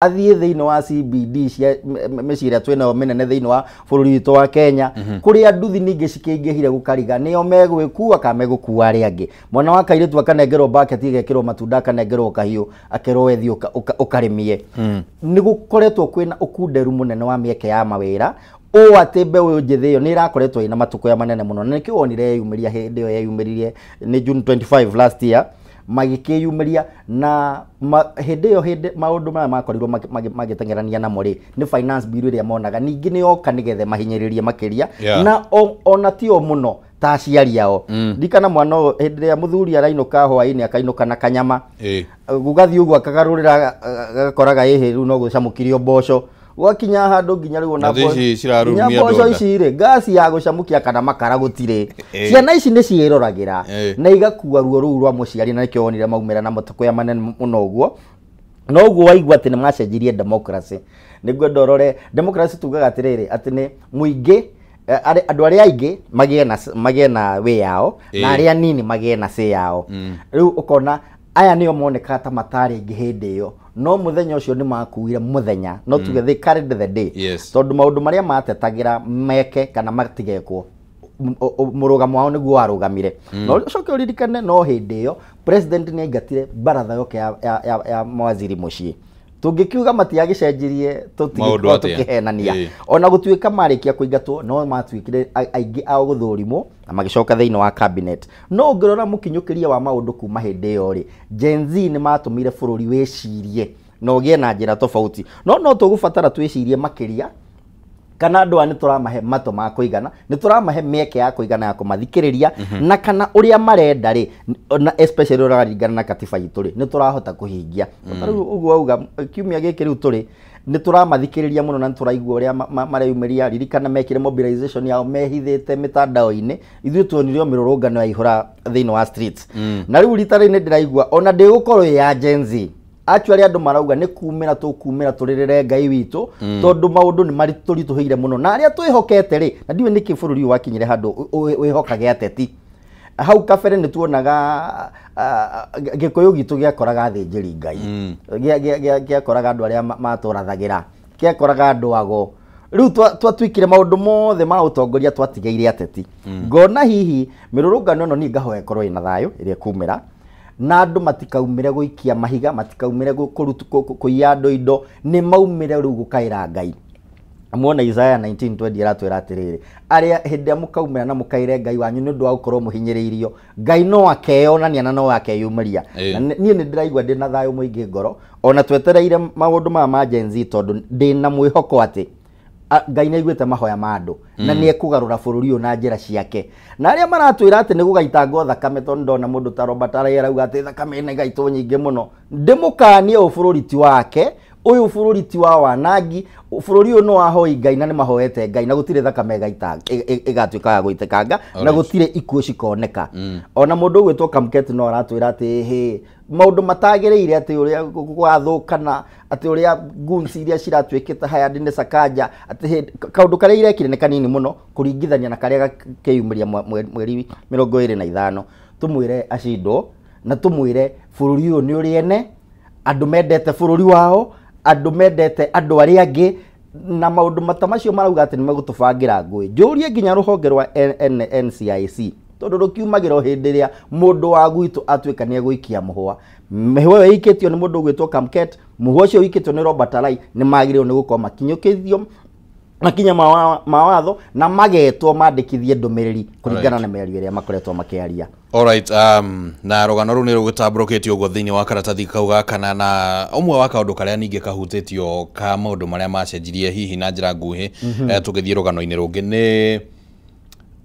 Athiĩ thĩinĩ wa CBD cia mĩciĩ ĩrĩa twĩnayo mĩnene thĩinĩ wa bũrũri witũ wa Kenya, kũrĩa nduthi ningĩ cikĩingĩhire gũkariga nĩo megwĩkua kana megũkua arĩa angĩ. Mwana wa kairĩtu akanengerwo bucket, ĩgekĩrwo matunda, akanengerwo kahiũ, akerwo we thiĩ ũkarĩmie. Nĩ gũkoretwo kwĩna ũkunderu mũnene wa mĩeke ya mawĩra ũũ atĩ mbeũ njĩthĩ ĩyo nĩ ĩrakoretwo ĩna matukũya manene mũno, na nĩkĩo wonire yeyumĩria hĩndĩ ĩyo yeyumĩririe nĩ June 25 last year magĩkĩyumĩria na hĩndĩ ĩyo, hĩndĩ maũndũ maya makorirwo magĩteng'erania namo rĩ, nĩ finance bill ĩrĩa monaga ningĩ nĩ yoka nĩgetha mahinyĩrĩrie makĩria. Na ona tio mũno ta aciari ao. Ndikana mwana ũyũ hĩndĩ ĩrĩa mũthuri arainũka hwaĩ-inĩ, akainũka na kanyama, gũgathiĩ ũguo akagarũrĩra, agakoraga ĩhĩ rĩu no gũcamũkirio mboco, gwakinya handũ nginya rĩu ona Na ici cirarurumia nginya mboco andũ nda. Ici rĩ, ngasi ya gũcamũkia kana makara gũtirĩ. Ciana ici nĩ ciĩroragĩra na igakua ruo rũu rwa mũciari, na nĩkĩo wonire maumĩra na matukũya manene mũno ũguo. No ũguo waigua atĩ nĩ macenjirie democracy, nĩngwenda ũrore democracy tugaga atĩrĩrĩ, atĩ nĩ mũingĩ, andũ arĩa aingĩ magĩe na wĩ yao na arĩa anini magĩe na say yao. Rĩu ũkona aya nĩo monekaga ta matarĩ aingĩ hĩndĩ ĩyo, no mũthenya ũcio nĩ makuire mũthenya, no tuge they carried the day, tondũ maũndũ marĩa matetagĩra meke kana matigekwo, mũrũgamo wao nĩguo warũgamire. No ũcoke ũririkane no hĩndĩ ĩyo president nĩ aingatire baratha yoke ya mawaziri mũciĩ. Tũngĩkiuga matiagĩcenjirie Maũndũ tũtingĩkorwo atĩa? tũkĩhenania. Ona gũtuĩka marĩkia kũingatwo, no matuĩkire aingĩ ao gũthũrimwo na magĩcoka thĩinĩ wa cabinet. No ũngĩrora mũkinyũkĩrie wa maũndũ kuma hĩndĩ ĩyo rĩ, Gen Z nĩ matũmire bũrũri wĩcirie na ũgĩe na njĩra tofauti, no tũgũbatara twĩcirie makĩria kana andũ aya nĩ tũramahe matũ ma kũigana, nĩ tũramahe mĩeke ya kũigana ya kũmathikĩrĩria, na kana ũrĩa marenda rĩ, na especially ũraringana na katiba itũ rĩ, nĩ tũrahota kũhingia. Ta rĩu ũguo auga kiumia gĩkĩ rĩu tũrĩ nĩ tũramathikĩrĩria mũno na nĩ tũraigua ũrĩa mareyumĩria. Ririkana mekire mobilization yao mehithĩte mĩtandao-inĩ, ithuĩ tuonire o mĩrũrũngano yaihũra thĩinĩ wa streets. Na rĩu rita rĩrĩ nĩ ndĩraigua ona ndĩgũkorwo ĩ ya Gen Z. Actually andũ marauga nĩ kumĩra tũkumĩra tũrĩrĩre Ngai witũ, tondũ maũndũ nĩ maritũritũhĩire mũno na arĩa twĩhokete rĩ, na ndiũĩ nĩkĩ bũrũri ũyũ wakinyire handũ wĩhokage ateti. Hau kabere nĩ tuonaga gĩkũyũ gitũ gĩakoraga athĩnjĩri Ngai, gĩakoraga andũ arĩa matũrathagĩra, gĩakoraga andũ ago. Rĩu twatuĩkire maũndũ mothe ma ũtongoria twatigĩire ateti. Ngona hihi mĩrũrũngano ĩno niĩ ngahoya ĩkorwo ĩna thayũ ĩrĩa ĩkumĩra, na andũ matikaumĩre gũikia mahiga, matikaumĩre kũiya andũ indo, nĩ maumĩre rĩu gũkaĩra Ngai. Muona Isaiah 19:20 aratwĩra atĩrĩrĩ, arĩa hĩndĩ ĩrĩa mũkaumĩra na mũkaĩre Ngai wanyu nĩ ũndũ wa gũkorwo mũhinyĩrĩirio, Ngai no akeyonania na no akeyumĩria. Na niĩ nĩ ndĩraigua ndĩna thayũ mũingĩ ngoro ona twetereire maũndũ maya ma Gen Z, tondũ ndĩna mwĩhoko atĩ Ngai nĩ aiguĩte mahoya ma andũ na nĩ ekũgarũra bũrũri ũyũ na njĩra ciake. Na arĩa maratwĩra atĩ nĩ gũgaitangwo thakame, tondũ ndona mũndũ ta Robert Araya arauga atĩ thakame nĩ ĩgaitwo nyingĩ mũno, ndĩmũkanie, ũyũ bũrũri ti wake, ũyũ bũrũri ti wa wanangi, bũrũri ũyũ nĩ wahoi Ngai na nĩ mahoete Ngai, na gũtirĩ thakame ĩgatuĩka ya gũitĩkanga na gũtirĩ ikuũ cikoneka. Ona mũndũ ũgwĩtwo Kamket no aratwĩra atĩ hĩ maũndũ matagĩrĩire, atĩ ũrĩa gwathũkana, atĩ ũrĩa goons iria ciratuĩkĩte haya nĩ Sakaja, atĩ kaũndũ karĩa irekire nĩ kanini mũno kũringithania na karĩa gakeyumĩria mweri 25. Tũmwĩre acindwo na tũmwĩre bũrũri ũyũ nĩ ũrĩ ene andũ mendete bũrũri wao, andũ mendete andũ arĩa angĩ, na maũndũ mata macio marauga atĩ nĩ megũtũbangĩra ngũĩ. Njũrie nginya rũhonge rwa NCIC, tondũ rũkiumagĩra o hĩndĩ ĩrĩa mũndũ wa gwitũ atuĩka nĩ egũikia mũhũa. Mĩhũa ĩyo ĩikĩtio nĩ mũndũ ũgwĩtwo Kamket, mũhũa ũcio ũikĩtio nĩ Robert Alai, nĩ magĩrĩirwo nĩ gũkorwo makinyũkĩthio makinya ma watho na magetwo mandĩkithie ndũmĩrĩri kũringana na mĩario ĩrĩa makoretwo makĩaria. Alright, na rũgano rũu nĩ rũgĩtambũrũkĩtio ũguo thĩinĩ wa karatathi kau gaka, na ũmwe wa kaũndũ karĩa ningĩ kahutĩtio ka maũndũ marĩa macenjirie hihi na njĩra nguhĩ, tũgĩthiĩ rũgano-inĩ rũngĩ, nĩ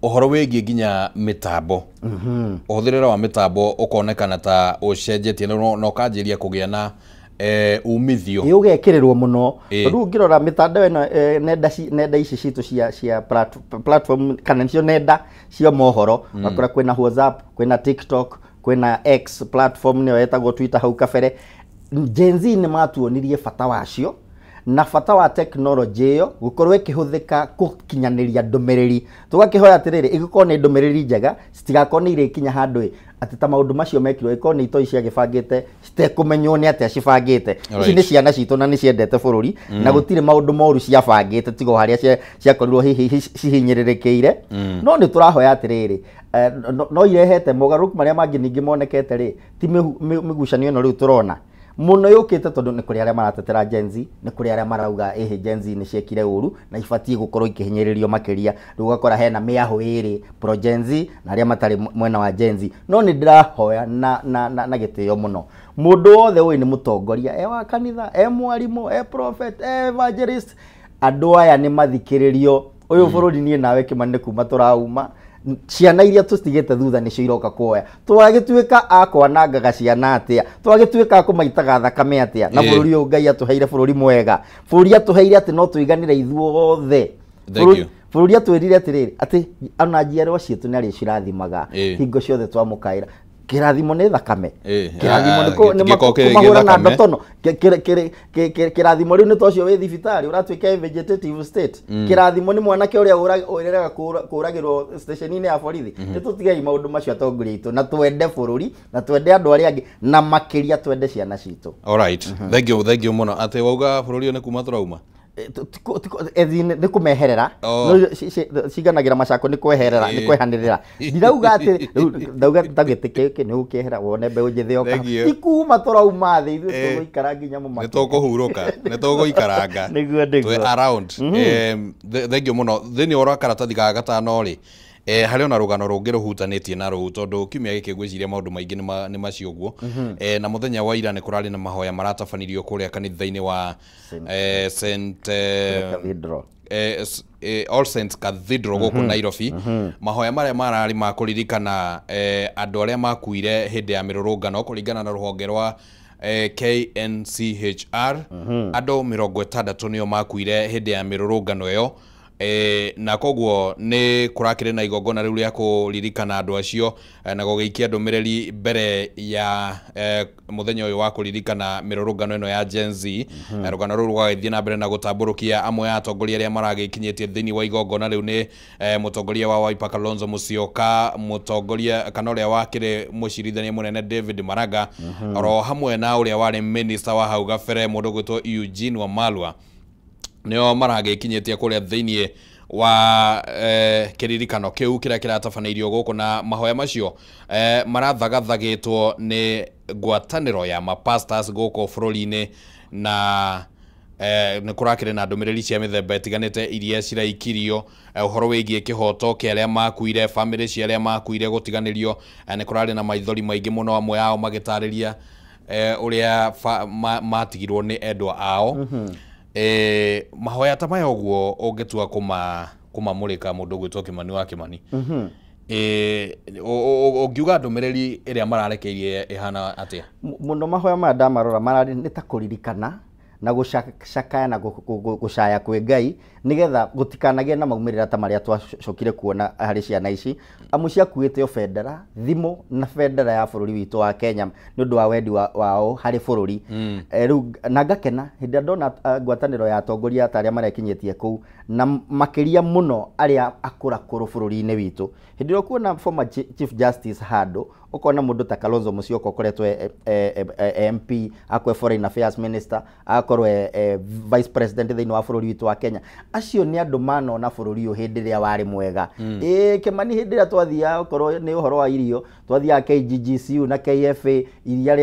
ũhoro wĩgiĩ nginya mĩtambo. Ũhũthĩrĩre wa mĩtambo ũkonekana ta ũcenjetie na ũkanjĩria kũgĩa na umithio. Ĩ, ũgekĩrĩrwo mũno, tondũ ũngĩrora mĩtandao ĩno, nenda ici citũ cia platform kana nĩcio nenda cia mohoro, ũgakora kwĩna WhatsApp, kwĩna TikTok, kwĩna X platform nĩyo yetagwo Twitter hau kabere. Gen Z nĩ matuonirie bata wacio na bata wa tekinoronjĩ ĩyo gũkorwo ĩkĩhũthĩka gũkinyanĩria ndũmĩrĩri. Tũgakĩhoya atĩrĩrĩ, ĩgĩkorwo nĩ ndũmĩrĩri njega, citigakorwo nĩ irĩkinya handũ ĩ atĩ ta maũndũ macio mekirwo ĩkorwo nĩ itoi ciagĩbangĩte citekũmenywo nĩ atĩa cibangĩte. Ici nĩ ciana citũ na nĩ ciendete bũrũri na gũtirĩ maũndũ moru ciabangĩte tiga o harĩa ciakorirwo hihi cihinyĩrĩrĩkĩire. No nĩ tũrahoya atĩrĩrĩ, no irehete mogarũrũku marĩa mangĩ ningĩ monekete rĩ, ti mĩgucanio ĩno rĩu tũrona mũno yũkĩte, tondũ nĩ kũrĩ arĩa maratetera Gen Z, nĩ kũrĩ arĩa marauga ĩhĩ Gen Z nĩ ciekire ũru na ibatiĩ gũkorwo ikĩhinyĩrĩrio makĩria. Rĩu ũgakora hena mĩahũ ĩrĩ, pro Gen Z na arĩa matarĩ mwena wa Gen Z. No nĩ ndĩrahoya na gĩtĩo mũno mũndũ wothe ũyũ nĩ mũtongoria, e wa kanitha, e mwarimũ, e prophet, e evangelist, andũ aya nĩ mathikĩrĩrio. Ũyũ bũrũri niĩ nawe Kĩmani nĩ kuma tũrauma, ciana iria tũcitigĩte thutha nĩcio iroka kuoya. Twagĩtuĩka a kwanangaga ciana atĩa? Twagĩtuĩka a kũmaitaga thakame atĩa? Na bũrũri ũyũ Ngai atũheire bũrũri mwega, bũrũri atũheire atĩ no tũiganĩre ithuothe. Bũrũri atwĩrire atĩrĩrĩ, atĩ ona njiarwa ciitũ nĩ arĩcirathimaga hingo ciothe twamũkaĩra. Kĩrathimo nĩ thakame, kĩrathimo nĩ kũmahũra na ndotono, kĩrathimo rĩu nĩ ta ũcio wĩ thibitarĩ ũratuĩka vegetative state, kĩrathimo nĩ mwanake ũrĩa ũreraga kũragĩrwo station-inĩ ya borithi. Nĩ tũtigei maũndũ macio atongoria aitũ, na twende bũrũri na twende andũ arĩa angĩ, na makĩria twende ciana citũ. Alright, thank you, thank you mũno. Atĩ wauga bũrũri ũyũ nĩ kuma tũrauma nĩ kũmeherera, ciganagira macako nĩ kweherera, nĩ kwehanĩrĩra. Ndirauga atĩ ndauga ta gĩtĩ gĩkĩ nĩ ũkĩehera wone mbeũ njĩthĩ yoka, ti kuma tũrauma thĩ, ithuĩ tũgũikara nginya mũmake, nĩ tũkũhurũka, nĩ tũgũikaranga, nĩguo twĩ around. Thank you mũno. Thĩinĩ wa karatathi ga gatano rĩ, harĩ ona rũgano rũngĩ rũhutanĩtie na rũu, tondũ kiumia gĩkĩ ngwĩciria maũndũ maingĩ nĩ macio ũguo. Na mũthenya wa ira nĩ kũrarĩ na mahoya maratabanĩrio kũrĩa kanitha-inĩ wa Saint Cathedral, All Saints Cathedral gũkũ Nairobi. Mahoya marĩa mararĩ ma kũririkana andũ arĩa makuire hĩndĩ ya mĩrũrũngano kũringana na rũhonge rwa KNCHR. Andũ 60 nĩo makuire hĩndĩ ya mĩrũrũngano ĩyo. Na koguo nĩ kũrakĩrĩ na igongona rĩu rĩa kũririkana andũ acio, na gũgĩikia ndũmĩrĩri mbere ya mũthenya ũyũ wa kũririkana mĩrũrũngano ĩno ya Gen Z. Rũgano rũrũ rũgagĩthiĩ na mbere na gũtambũrũkia amwe a atongoria arĩa maragĩkinyĩtie thĩinĩ wa igongona rĩu nĩ mũtongoria wa Wiper Kalonzo Musyoka, mũtongoria kana ũrĩa wakĩrĩ mũcirithania mũnene David Maraga, oro hamwe na ũrĩa warĩ minister wa hau gabere mũndũ ũgwĩtwo Eugene Wamalwa, nĩo maragĩkinyĩtie kũrĩa thĩinĩ wa kĩririkano kĩu kĩrĩa kĩratabanĩirio gũkũ. Na mahoya macio marathagathagĩtwo nĩ ngwatanĩro ya mapastors gũkũ bũrũri-inĩ, na nĩ kũrakĩrĩ na ndũmĩrĩri cia mĩthemba ĩtiganĩte iria ciraikirio ũhoro wĩgiĩ kĩhoto kĩa arĩa makuire, bamĩrĩ cia arĩa makuire gũtiganĩrio. Nĩ kũrarĩ na maithori maingĩ mũno, amwe ao magĩtarĩria ũrĩa matigirwo nĩ endwa ao. Mahoya ta maya ũguo ũngĩtua kũmamũrĩka mũndũ ũgwĩtwo Kĩmani wa Kĩmani, ũngiuga ndũmĩrĩri ĩrĩa mararekeirie ĩhana atĩa? Mũno mahoya maya ndamarora mararĩ nĩ ta kũririkana na gũcakaya na gũcaya kwĩ Ngai, nĩgetha gũtikanagĩe na maumĩrĩra ta marĩa twacokire kuona harĩ ciana ici, amu ciakuĩte o bendera, thimũ na bendera ya bũrũri witũ wa Kenya nĩ ũndũ wa wendi wao harĩ bũrũri. Rĩu na ngakena hĩndĩ ĩrĩa ndona ngwatanĩro ya atongoria ta arĩa marekinyĩtie kũu, na makĩria mũno arĩa akũrakũrũ bũrũri-inĩ witũ. Hĩndĩ ĩrĩa ũkuona former Chief Justice handũ, ũkona mũndũ ta Kalonzo Musyoka ũkoretwo MP, akorwo Foreign Affairs Minister, akorwo Vice President thĩinĩ wa bũrũri witũ wa Kenya. Acio nĩ andũ manona bũrũri ũyũ hĩndĩ ĩrĩa warĩ mwega. Kĩmani hĩndĩ ĩrĩa twathiaga, okorwo nĩ ũhoro wa irio, twathiaga KGGCU na KFA, iria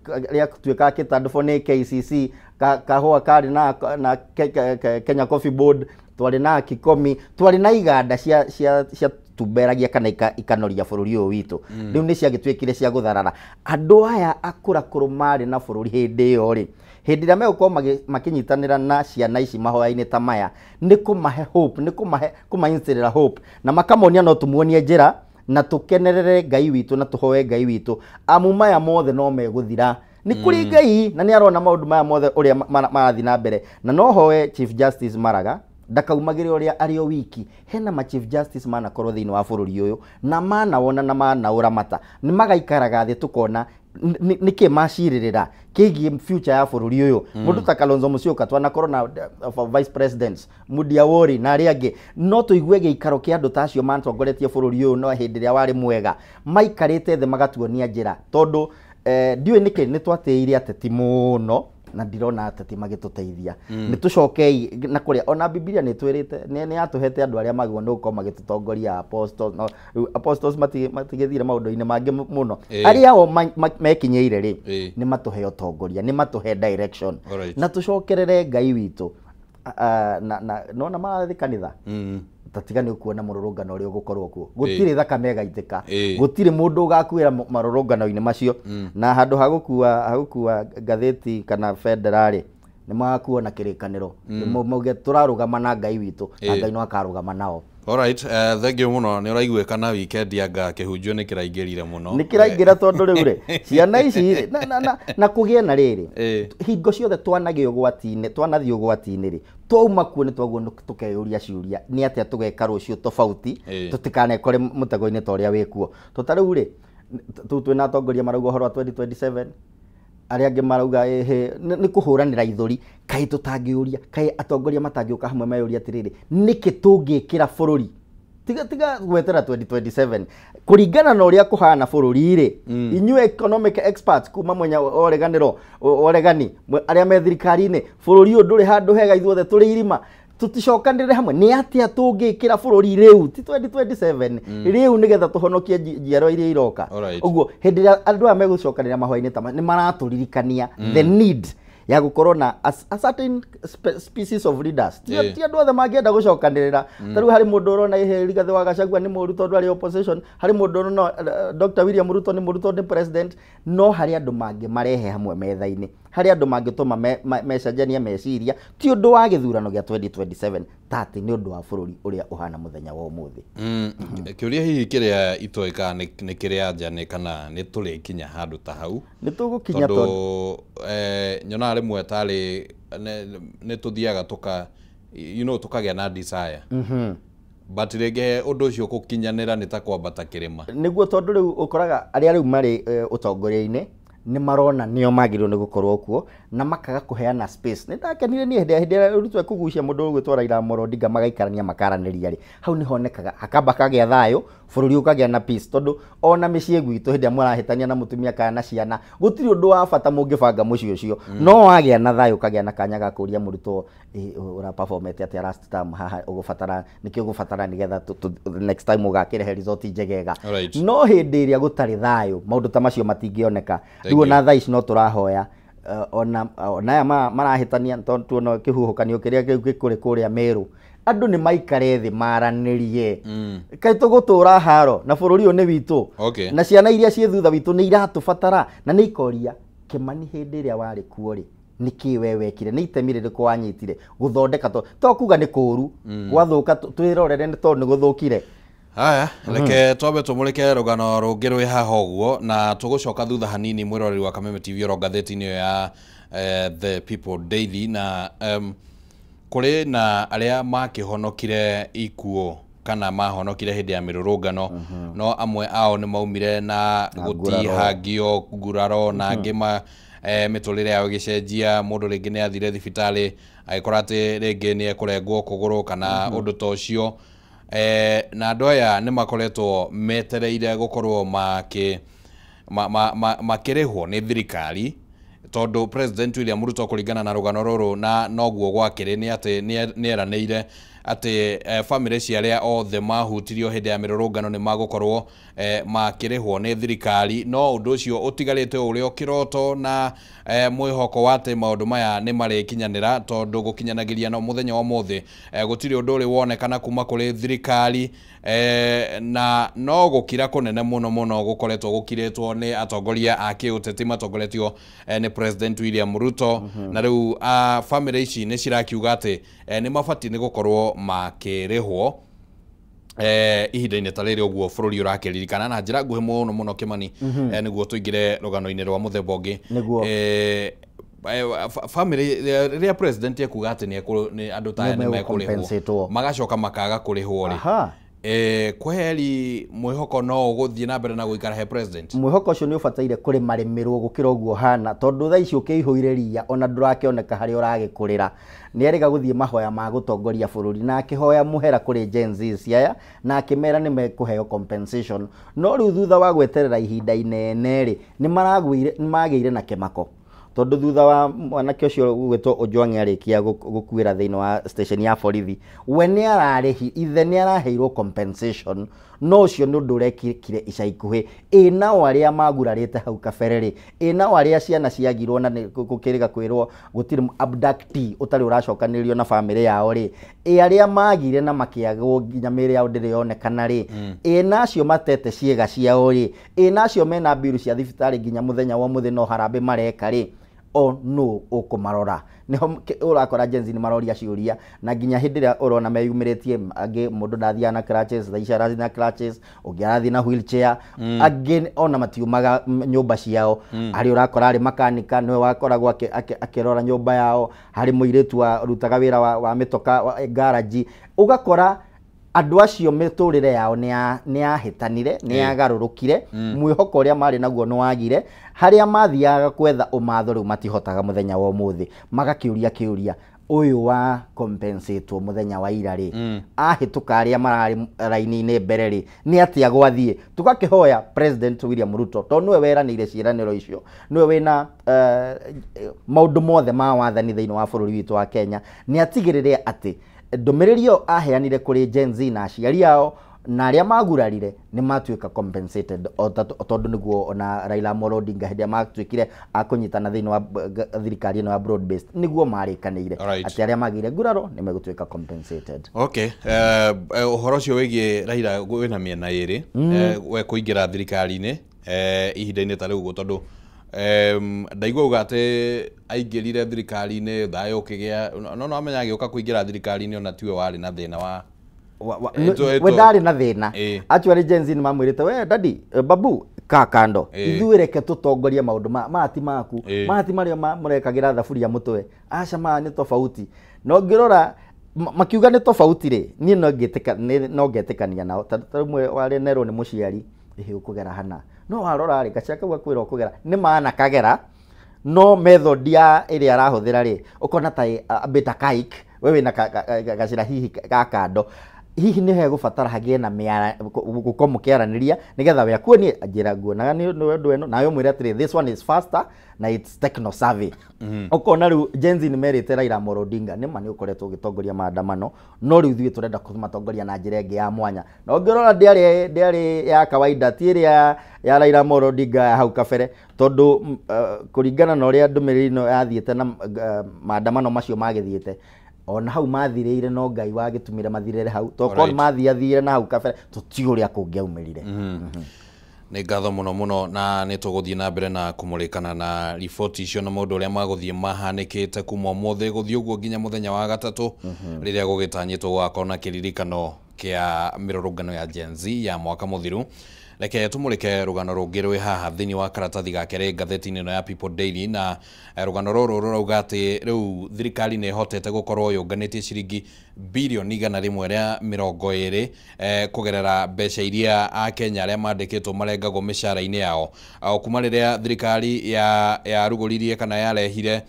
rĩatuĩkaga kĩtandũbwo nĩ KCC, kahũa karĩ na Kenya Coffee Board, twarĩ na Kikomi, twarĩ na iganda cia tumberagia kana ikanoria bũrũri ũyũ witũ. Rĩu nĩ ciagĩtuĩkire cia gũtharara. Andũ aya akũrakũrũ marĩ na bũrũri hĩndĩ ĩyo rĩ, hĩndĩ ĩrĩa megũkorwo makĩnyitanĩra na ciana ici mahoya-inĩ ta maya, nĩ kũmahe hope, nĩ kũma hope, na makamonia no tũmuonie njĩra na tũkenerere Ngai witũ na tũhoe Ngai witũ, amu maya mothe no megũthira. Nĩ kũrĩ Ngai na nĩ arona maũndũ maya mothe ũrĩa marathiĩ na mbere. Na no hoe Chief Justice Maraga ndakaumagĩre ũrĩa arĩ o wiki. Hena ma Chief Justice manakorwo thĩinĩ wa bũrũri ũyũ na manawona na manaũramata, nĩ magaikaraga thĩ tũkona Nĩkĩ macirĩrĩra kĩgiĩ future ya bũrũri ũyũ? Mũndũ ta Kalonzo Musyoka, twanakorwo na vice presidents Mudia Wori na arĩa angĩ, no tũigue gĩikaro kĩa andũ ta acio matongoretie bũrũri ũyũ no hĩndĩ ĩrĩa warĩ mwega, maikarĩte thĩ magatuonia njĩra, tondũ ndiũĩ nĩkĩ nĩ twatĩire ateti mũno na ndirona ateti magĩtũteithia. Nĩ tũcokei na kũrĩa ona Bibilia nĩ twĩrĩte, nĩ yatũhete andũ arĩa magĩrĩirwo nĩ gũkorwo magĩtũtongoria, apostles. No rĩu apostles matigĩthire maũndũ-inĩ mangĩ mũno. Arĩa o mekinyĩire rĩ, nĩ matũhe ũtongoria, nĩ matũhe direction, na tũcokerere Ngai witũ. Na nona marathiĩ kanitha, tatiga nĩ ũkuona mũrũrũngano ũrĩa ũgũkorwo kuo, gũtirĩ thakame ĩgaitĩka, gũtirĩ mũndũ ũgakuĩra marũrũngano-inĩ macio. Na handũ ha gũkua ngathĩti kana bendera rĩ, nĩ magakuo na kĩrĩkanĩro, mauge tũrarũgama na Ngai witũ, na Ngai no akarũgama nao. Alright, thank you mũno. Nĩ ũraiguĩka na weekend anga kĩhunjio nĩ kĩraingĩrire mũno. Nĩ kĩraingĩra, tondũ rĩu rĩ, ciana ici rĩ, na kũgĩe na rĩrĩ, hingo ciothe twanagĩa ũgwati-inĩ, twanathiĩ ũgwati-inĩ rĩ, twauma kuo nĩ twaguo tũkeyũria ciũria, nĩ atĩa tũgeka rũciũ tofauti, tũtikanekore mũtego-inĩ ta ũrĩa wĩkuo. To ta rĩu rĩ, tũu twĩna atongoria marauga ũhoro wa 2027, arĩa angĩ marauga ĩhĩ nĩ kũhũranĩra ithũri. Kaĩ tũtangĩũria, kaĩ atongoria matangĩũka hamwe meyũria atĩrĩrĩ, nĩkĩ tũngĩkĩra bũrũri, tiga gwetera 2027 kũringana na ũrĩa kũhana bũrũri rĩ? Inyuĩ economic experts kuma mwenya oreganĩro oregani, arĩa me thirikari-inĩ, bũrũri ũyũ ndũrĩ handũ hega, ithuothe tũrĩ irima. Tũticokanĩrĩre hamwe, nĩ atĩa tũngĩkĩra bũrũri rĩu, ti 2027, rĩu, nĩgetha tũhonokie njiarwa iria iroka? Ũguo hĩndĩ ĩrĩa andũ aya megũcokanĩrĩra mahoya-inĩ ta nĩ maratũririkania the need ya gũkorwo na a certain species of leaders. Ti andũ othe mangĩenda gũcokanĩrĩra. Ta rĩu harĩ mũndũ ũrona ihe Rigathĩ wa Gachagua nĩ mũũru tondũ arĩ opposition, harĩ mũndũ ũrona Dr. William Ruto nĩ mũũru tondũ nĩ president, no harĩ andũ mangĩmarehe hamwe metha-inĩ, harĩ andũ mangĩtũma mecenjanie meciria, ti ũndũ wa gĩthurano gĩa 2027, ta atĩ nĩ ũndũ wa bũrũri ũrĩa ũhana mũthenya wa ũmũthĩ. Kĩũria hihi kĩrĩa itoĩ kana nĩ kĩrĩa anja nĩ kana nĩ tũrĩkinya handũ ta hau? Nĩ tũgũkinya, tondũ tondũ nyonaga rĩmwe tarĩ nĩ tũthiaga tũka you know tũkagĩa na desire, but rĩngĩ ũndũ ũcio gũkinyanĩra nĩ ta kwambata kĩrĩma. Nĩguo, tondũ rĩu ũkoraga arĩa rĩu marĩ ũtongoria-inĩ nĩ marona nĩo magĩrĩirwo nĩ gũkorwo kuo na makaga kũheana space. Nĩ ndakenire niĩ hĩndĩ ĩrĩa Ruto ekũgucia mũndũ ũgwĩtwo Raila Amolo Odinga, magaikarania makaranĩria rĩ, hau nĩ honekaga hakamba kagĩa thayũ, bũrũri ũkagĩa na peace, tondũ ona mĩciĩ gwitũ hĩndĩ ĩrĩa mũrahĩtania na mũtumia kana na ciana, gũtirĩ ũndũ wa bata mũngĩbanga mũciĩ ũcio, no wagĩa na thayũ ũkagĩa na kanya ga kũria mũrutwo, "Ĩ, ũra-performete atĩa last term? Haha ũgũbatara nĩkĩ, ũgũbatara nĩgetha next time ũgakĩrehe result njegega?" No hĩndĩ ĩrĩa gũtarĩ thayũ, maũndũ ta macio matingĩoneka. Thank Rĩu you. ona thaa ici no tũrahoya, ona aya marahĩtania, tondũ tuona kĩhuhũkanio kĩrĩa kĩu gĩkũrĩ kũrĩa Meru, andũ nĩ maikare thĩ maranĩrie. Kaĩ tũgũtũra haro na bũrũri ũyũ nĩ witũ, na ciana iria ciĩ thutha witũ nĩ iratũbatara na nĩ ikoria, Kĩmani, hĩndĩ ĩrĩa warĩ kuo rĩ, nĩ kĩ we wekire, nĩ itemi rĩrĩkũ wanyitire gũthondeka? To kuga nĩ kũũru gwathũka, twĩrorere nĩ tondũ nĩ gũthũkire. Haya, reke twambe tũmũrĩke rũgano rũngĩ rwĩ haha ũguo na tũgũcoka thutha hanini. Mwĩroreri wa Kameme TV, oro ngathĩti-inĩ ĩyo ya The People Daily, na kũrĩ na arĩa makĩhonokire ikuũ kana mahonokire hĩndĩ ya mĩrũrũngano, no amwe ao nĩ maumire na Na gũtihangio, nguraro, na angĩ ma mĩtũrĩre yao ĩgĩcenjia. Mũndũ rĩngĩ nĩ athire thibitarĩ agĩkora atĩ rĩngĩ nĩ ekũrengwo kũgũrũ kana ũndũ ta ũcio, na andũ aya nĩ makoretwo metereire gũkorwo makĩ makĩrĩhwo nĩ thirikari, tondũ President William Ruto, kũringana na rũgano rũrũ na noguo gwakĩrĩ, nĩ atĩ nĩ eranĩire atĩ bamĩrĩ cia arĩa othe mahutirio hĩndĩ ya mĩrũrũngano nĩ magũkorwo makĩrĩhwo nĩ thirikari, no ũndũ ũcio ũtigarĩte ũrĩ o kĩroto na mwĩhoko wa atĩ maũndũ maya nĩ marĩkinyanĩra, tondũ gũkinyanagĩria na mũthenya wa ũmũthĩ gũtirĩ ũndũ ũrĩ wonekana kuma kũrĩ thirikari, na no gũkira kũnene mũno mũno gũkoretwo gũkirĩtwo nĩ atongoria a kĩũteti matongoretio nĩ President William Ruto. Na rĩu bamĩrĩ ici nĩ cirakiuga atĩ nĩ mabatiĩ nĩ gũkorwo makĩrĩhwo ihinda-inĩ ta rĩrĩ ũguo bũrũri ũrakĩririkana. Na njĩra nguhĩ mũno mũno, Kĩmani, nĩguo tũingĩre rũgano-inĩ rwa mũthemba ũngĩ. Nĩguo. Bamĩrĩ rĩrĩa president ekuga atĩ nĩ andũ ta aya Nĩ nĩ mekũrĩhwo, megũ-compensate-wo. Magacoka makaga kũrĩhwo rĩ, Kweli mwĩhoko no ũgũthiĩ na mbere na gũikara he president? Mwĩhoko ũcio nĩ ũbataire kũrĩmarĩmĩrwo gũkĩra ũguo hana, tondũ thaa ici ũkĩihũire ria ona ndũrakĩoneka harĩa ũragĩkũrĩra. Nĩ erĩga gũthiĩ mahoya ma gũtongoria bũrũri na akĩhoya mũhera kũrĩ Gen Z ciaya na akĩmera nĩ mekũheo compensation. No rĩu thutha wa gweterera ihinda inene rĩ, nĩ magĩire na kĩmako, tondũ thutha wa mwanake ũcio ũgwĩtwo Ojwang arĩkia gũkuĩra thĩinĩ wa station ya borithi, we nĩ ararĩhi, ithe nĩ araheirwo compensation, no ũcio nĩ ũndũ ũrekĩkire ica ikuhĩ. Ĩ nao arĩa magurarĩte hau kabere rĩ, ĩ nao arĩa ciana ciagirwo na gũkĩrĩga kwĩrwo gũtirĩ abductee ũtarĩ ũracokanĩrĩrio na bamĩrĩ yao rĩ, ĩ arĩa magire na makĩagwo nginya mĩĩrĩ yao ndĩrĩ yonekana rĩ, ĩ nacio matete ciĩga ciao rĩ, ĩ nacio mena mbiru cia thibitarĩ nginya mũthenya wa ũmũthĩ no harambĩ mareka rĩ, o no ũkũmarora. Niho ũrakora Gen Z nĩ maroria ciũria, na nginya hĩndĩ ĩrĩa ũrona meyumĩrĩtie, angĩ mũndũ ndathiaga na crutches, thaa ici arathiĩ na crutches, ũngĩ arathiĩ na wheelchair, angĩ ona matiumaga nyũmba ciao. Harĩ ũrakora arĩ makanika, nĩwe wakoragwo akĩrora nyũmba yao, harĩ mũirĩtu warutaga wĩra wa mĩtoka garage. Ũgakora andũ acio mĩtũrĩre yao nĩ yahĩtanire, nĩ yagarũrũkire, mwĩhoko ũrĩa marĩ naguo nĩ wagire, harĩa mathiaga kwetha ũmatho rĩu matihotaga mũthenya wa ũmũthĩ. Magakĩũria kĩũria, ũyũ wa compensate mũthenya wa ira rĩ, ahĩtũka arĩa mararĩ raini-inĩ mbere rĩ, nĩ atĩa gwathiĩ? Tũgakĩhoya President William Ruto, tondũ nĩwe weranĩire ciĩranĩro icio, nĩwe wĩna maũndũ mothe ma wathani thĩinĩ wa bũrũri witũ wa Kenya, nĩ atigĩrĩre atĩ ndũmĩrĩri ĩyo aheanire kũrĩ Gen Z na aciari ao na arĩa magurarire nĩ matuĩka compensated, tondũ nĩguo ona Raila Amolo Odinga hĩndĩ ĩrĩa matuĩkire a kũnyitana thĩinĩ wa thirikari ĩno ya broad based, nĩguo marĩkanĩire atĩ arĩa magĩire nguraro nĩ megũtuĩka compensated. Okay, ũhoro ũcio wĩgiĩ Raila wĩna mĩena ĩrĩ, we kũingĩra thirikari-inĩ ihinda-inĩ ta rĩu ũguo, tondũ ndaigua uga atĩ aingĩrire thirikari-inĩ thayũ ũkĩgĩa, no amenya agĩũka kũingĩra thirikari-inĩ ona tiwe warĩ na thĩna wa we ndarĩ na thĩna. Actually Gen Z nĩ mamwĩrĩte, we daddy, babu ka kando, ithuĩ reke tũtongorie maũndũ maya ti maku, maya ti marĩa mũrekagĩra thaburia mũtwe, aca maya nĩ tofauti. No ngĩrora makiuga nĩ tofauti rĩ, niĩ no ngetĩkania nao. Ta rĩmwe warĩ nerwo nĩ mũciari, ĩhĩ ũkũgera hana, no warora rĩ, gacĩra kau gakwĩra ũkũgera nĩ mana kagera, no method ya ĩrĩa arahũthĩra rĩ, ũkona ta ambĩta kaik, we wĩna gacĩra hihi ga kando, hihi nĩ hegũbatara hagĩe na gũkorwo mũkĩaranĩria nĩgetha we akuonie njĩra nguonaga nĩ ũndũ ĩno, nawe ũmwĩre atĩrĩ, this one is faster na it's techno savvy. Ũkona rĩu Gen Z nĩ merĩte Raila Amolo Odinga, nĩma nĩ ũkoretwo ũgĩtongoria maandamano, no rĩu ithuĩ tũrenda kũmatongoria na njĩra ĩngĩ ya mwanya. Na ũngĩrora ndĩarĩ ya kawaida, ti ĩrĩa ya Raila Amolo Odinga ya hau kabere, tondũ kũringana na ũrĩa ndũmĩrĩri ĩno yathiĩte na maandamano macio magĩthiĩte, ona hau mathirĩire no Ngai wagĩtũmire mathirĩre hau, tokorwo mathiathire na hau kabere tũtiũĩ ũrĩa kũngĩaumĩrire. Nĩ ngatho mũno mũno, na nĩ tũgũthiĩ na mbere na kũmũrĩkana na riboti icio na maũndũ ũrĩa magũthiĩ mahanĩkĩte kuma ũmũthĩ gũthiĩ ũguo nginya mũthenya wa gatatũ, rĩrĩa gũgĩtanyĩtwo gũgakorwo na kĩririkano kĩa mĩrũrũngano ya Gen Z ya mwaka mũthiru. Reke tũmũrĩke rũgano rũngĩ rwĩ haha thĩinĩ wa karatathi ga kerĩ ngathĩti-inĩ ĩno ya People Daily, na rũgano rũrũ rũrauga atĩ rĩu thirikari nĩ ĩhotete gũkorwo yũnganĩtie ciringi birioni 120 kũgerera mbeca iria Akenya arĩa mandĩkĩtwo marengagwo mĩcara-inĩ yao. Kuma rĩrĩa thirikari yarugũririe kana yarehire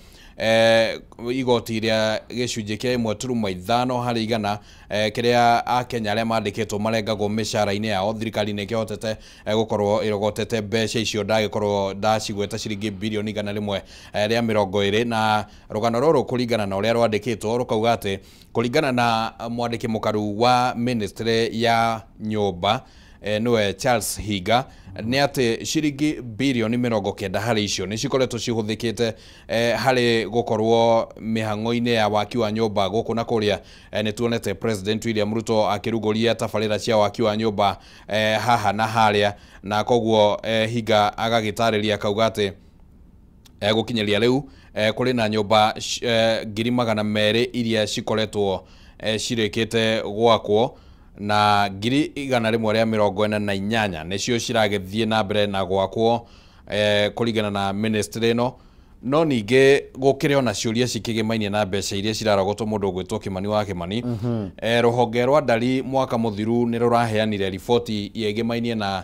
igoti rĩa gĩcunjĩ kĩa 1.5 harĩ igana kĩrĩa Akenya arĩa mandĩkĩtwo marengagwo mĩcara-inĩ yao, thirikari nĩ ĩkĩhotete gũkorwo ĩrogotete mbeca icio, ndagĩkorwo ndacigweta ciringi birioni 120. Na rũgano rũrũ kũringana na ũrĩa rwandĩkĩtwo rũkauga atĩ kũringana na mwandĩki mũkaru wa ministry ya nyũmba nĩwe Charles Higa, nĩ atĩ ciringi birioni 90 harĩ icio nĩ cikoretwo cihũthĩkĩte harĩ gũkorwo mĩhang'o-inĩ ya waki wa nyũmba gũkũ na kũrĩa. Nĩ tuonete President William Ruto akĩrugũria tabarĩra cia waki wa nyũmba haha na harĩa, na koguo Higa agagĩtarĩria akauga atĩ gũkinyĩria rĩu kũrĩ na nyũmba 200,000 iria cikoretwo cirĩkĩte gwakwo, na 148,000 nĩcio ciragĩthiĩ na mbere na gwakwo kũringana na ministry ĩno. No ningĩ gũkĩrĩ ona ciũria cikĩgĩmainie na mbeca iria cirarogotwo mũndũ ũgwĩtwo Kimani wa Kimani. Rũhonge rwa ndari mwaka mũthiru nĩ rũraheanire riboti yegĩmainie na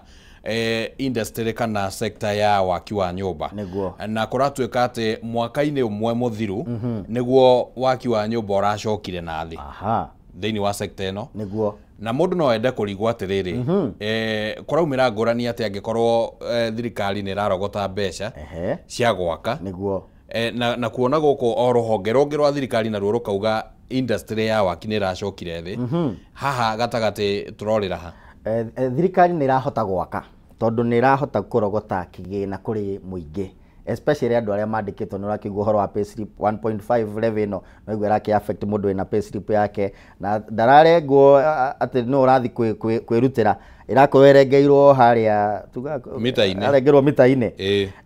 industry kana sector ya waki wa nyũmba. Nĩguo. Na kũratuĩka atĩ mwaka-inĩ ũmwe mũthiru nĩguo waki wa nyũmba ũracokire na thĩ thĩinĩ wa sector ĩno. Nĩguo. Na mũndũ no ende kũrigwo atĩrĩrĩ, kũraumĩra ngũrani atĩ angĩkorwo thirikari nĩ ĩrarogota mbeca cia gwaka. Nĩguo. Na kuona gũkũ o rũhonge rũngĩ rwa thirikari naruo rũkauga industry ya waki nĩ ĩracokire thĩ. Haha gatagatĩ tũrorĩra ha? Thirikari nĩ ĩrahota gwaka tondũ nĩ ĩrahota kũrogota kĩgĩna kũrĩ mũingĩ, especially andũ arĩa mandĩkĩtwo. Nĩ ũrakĩigua ũhoro wa payslip 1.5 levy ĩno, no igua ĩrakĩ affect mũndũ wĩna payslip yake na ndararengwo atĩ no ũrathiĩ kwĩrutĩra, ĩrakorwo ĩrengeirwo harĩa mita-inĩ. Arengerwo mita-inĩ.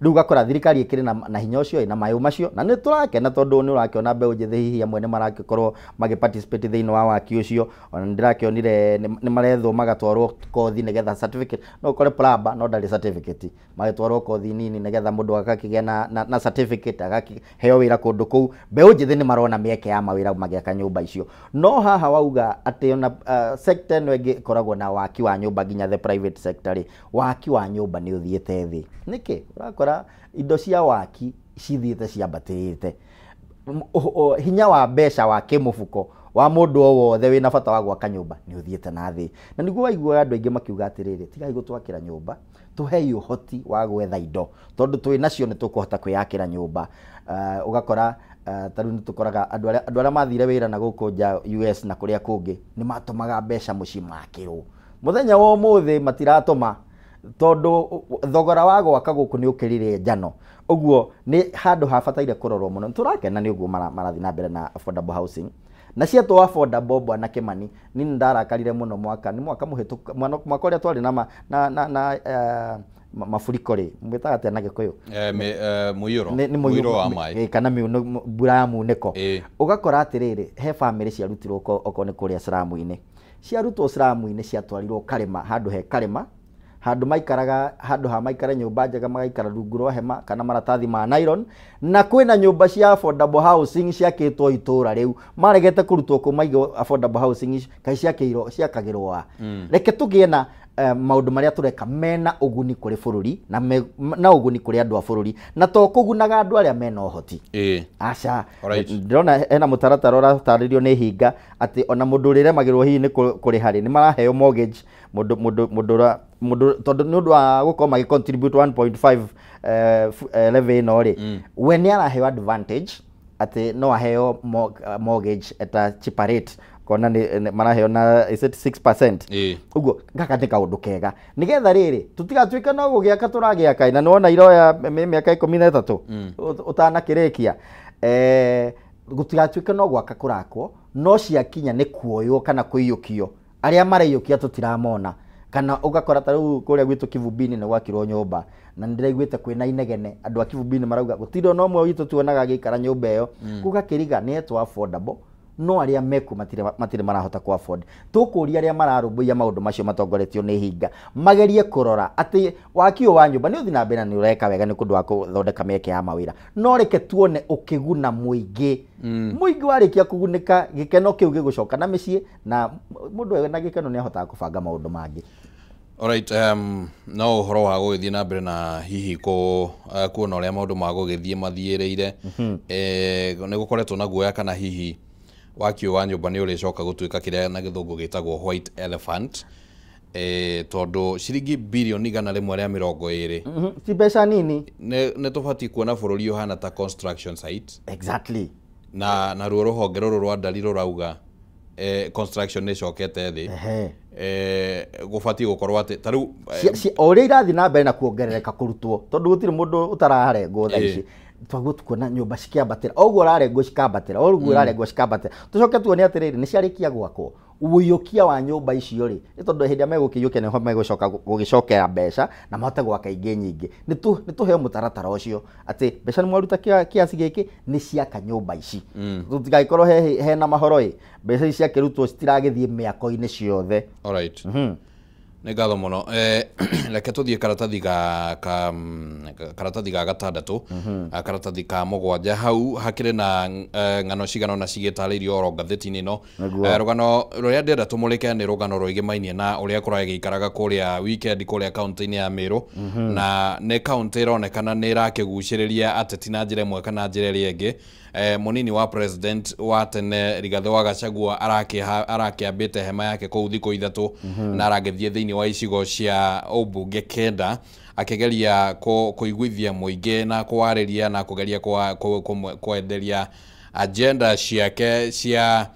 Rĩu ũgakora thirikari ĩkĩrĩ na hinya ũcio, ĩna mayũ macio, na nĩ tũrakena tondũ nĩ ũrakĩona mbeũ njĩthĩ hihi amwe nĩ marakĩkorwo magĩ participate thĩinĩ wa waki ũcio. Ona nĩ ndĩrakĩonire nĩ marethwo magatwarwo kothi nĩgetha certificate, no ũkore plumber no ndarĩ certificate, magĩtwarwo kothi nini nĩgetha mũndũ agakĩgĩa na certificate, agakĩheo wĩra kũndũ kũu. Mbeũ njĩthĩ nĩ marona mĩeke ya mawĩra magĩaka nyũmba icio. No haha wauga atĩ ona sector ĩno ĩngĩ ĩkoragwo na waki wa nyũmba nginya the private sector rĩ, waki wa nyũmba nĩ ũthiĩte thĩ. Nĩkĩ? Ũrakora indo cia waki cithiĩte ciambatĩrĩte. Hinya wa mbeca wa kĩmũbuko wa mũndũ o wothe wĩna bata wa gwaka nyũmba nĩ ũthiĩte na thĩ. Na nĩguo waiguaga andũ aingĩ makiuga atĩrĩrĩ, tigai gũtwakĩra nyũmba, tũhei ũhoti wa gwetha indo tondũ twĩ nacio nĩ tũkũhota kwĩyakĩra nyũmba. Ũgakora ta rĩu nĩ tũkoraga andũ arĩa mathire wĩra na gũkũ nja US na kũrĩa kũngĩ nĩ matũmaga mbeca mũciĩ makĩrwo. Mũthenya wa ũmũthĩ matiratũma tondũ thogora wa gwaka gũkũ nĩ ũkĩrire njano. Ũguo nĩ handũ habataire kũrorwo mũno. Nĩ tũrakena nĩ ũguo marathiĩ na mbere na affordable housing. Na cietwo affordable bwana Kimani, niĩ nĩ ndarakarire mũno mwaka, nĩ mwaka mũhĩtũku, mwaka ũrĩa twarĩ na mafuriko rĩ, mwĩtaga atĩa na Gĩkũyũ? Mũiyũro. Nĩ Mũiyũro wa maĩ. Kana mbura ya munĩko. Ũgakora atĩrĩrĩ, he bamĩrĩ ciarutirwo okorwo nĩ kũrĩa slum-inĩ. Ciarutwo slum-inĩ ciatwarirwo karĩma, handũ he karĩma, handũ maikaraga, handũ ha maikare nyũmba njega magaikara rungu rwa hema kana maratathi ma nylon, na kwĩna nyũmba cia affordable housing ciakĩtwo itũra rĩu maregete kũrutwo kũ maigwo affordable housing ici, kaĩ ciakagĩrwo a? Reke tũgĩe na maũndũ marĩa tũreka mena ũguni kũrĩ bũrũri na ũguni kũrĩ andũ a bũrũri, na to kũgunaga andũ arĩa mena ũhoti. Aca. Ndĩrona hena mũtaratara ũratarĩrio nĩ hinga atĩ ona mũndũ ũrĩremagĩrwo hihi nĩ kũrĩha rĩ, nĩ maraheo mortgage mũndũ tondũ nĩ ũndũ wa gũkorwo magĩ contribute 1.5 levy ĩno rĩ, we nĩ araheo advantage atĩ no aheo mortgage at a cheaper rate, kona nĩ maraheo na is it 6%? Ũguo gaka nĩ kaũndũ kega nĩgetha rĩrĩ tũtigatuĩke no gũgĩaka tũragĩaka, na nĩwona iroya mĩaka 13 ũtanakĩrĩkia. Gũtigatuĩke no gwaka kũrakwo, no ciakinya nĩ kuoywo kana kũiyũkio, arĩa maraiyũkia tũtiramona. Kana ũgakora ta rĩu kũrĩa gwitũ Kivumbini nĩ gwakirwo nyũmba, na nĩ ndĩraiguĩte kwĩna inegene, andũ a Kivumbini marauga gũtirĩ ona ũmwe witũ tuonaga agĩikara nyũmba ĩyo. Gũgakĩriga nĩ etwo affordable, no arĩa mekuo matirĩ marahota ku afford. Tũkũria arĩa mararũmbũiya maũndũ macio matongoretio nĩ hinga magerie kũrora atĩ waki ũyũ wa nyũmba nĩ ũthiĩ na mbere na nĩ ũreka wega nĩ ũndũ wa gũthondeka mĩeke ya mawĩra, no reke tuone ũkĩguna mũingĩ. Mũingĩ warĩkia kũgunĩka, gĩkeno kĩu gĩgũcoka na mĩciĩ, na mũndũ ena gĩkeno nĩ ahotaga kũbanga maũndũ mangĩ. Alright, no ũhoro wa gũgĩthiĩ na mbere na hihi kuona ũrĩa maũndũ ma gũgĩthiĩ mathiĩrĩire, nĩ gũkoretwo na guoya kana hihi waki ũyũ wa nyũmba nĩ ũrĩcoka gũtuĩka kĩrĩa na gĩthũngũ gĩtagwo white elephant, tondũ ciringi birioni igana rĩmwe rĩa mĩrongo ĩrĩ. Ti mbeca nini. Nĩ tũbatiĩ kuona bũrũri ũhana ta construction site. Na ruo rũhonge rũrũ rwa ndari rũrauga construction nĩ ĩcokete thĩ. Gũbatiĩ gũkorwo atĩ ta rĩu, O ũrĩa irathiĩ na mbere na kuongerereka kũrutwo, tondũ gũtirĩ mũndũ ũtaraharengwo thaa ici. Twaguo tukuona nyũmba cikĩambatĩra, o ũguo ũrarengwo cikambatĩra, o ũguo ũrarengwo cikambatĩra. Tũcoke tuone atĩrĩrĩ, nĩ ciarĩkia gwakwo, ũiyũkia wa nyũmba icio rĩ, nĩ tondũ hĩndĩ ĩrĩa megũkĩiyũkia nĩho megũcoka gũgĩcokera mbeca na mahote gwaka ingĩ nyingĩ. Nĩ tũheo mũtaratara ũcio atĩ mbeca nĩ mwaruta kiasi gĩkĩ nĩ ciaka nyũmba ici. Tũtigagĩkorwo hena mahoro ĩ, mbeca ici ciakĩrutwo citiragĩthiĩ mĩako-inĩ ciothe. Nĩ ngatho mũno. Reke tũthiĩ karatathi ga karatathi ga gatandatũ, karatathi ka mũgwanja. Hau hakĩrĩ na ng'ano cigana ũna cigĩtarĩirio oro ngathĩti-inĩ ĩno. Rũgano rũrĩa ndĩrenda tũmũrĩke nĩ rũgano rwĩgĩmainie na ũrĩa kũragĩikaraga kũrĩa weekend kũrĩa kaunti-inĩ ya Meru, na nĩ kaunti ĩronekana nĩ ĩrakĩgucĩrĩria ateti na njĩra ĩmwe kana njĩra ĩrĩa ĩngĩ. Mũnini wa president wa tene Rigathĩ wa Gachagua arakĩambĩte hema yake kũu thikũ 3 na aragĩthiĩ thĩinĩ wa icigo cia ũmbunge 9 akĩgeria kũiguithia mũingĩ na kũwarĩria na kũgeria kwenderia agenda ciake cia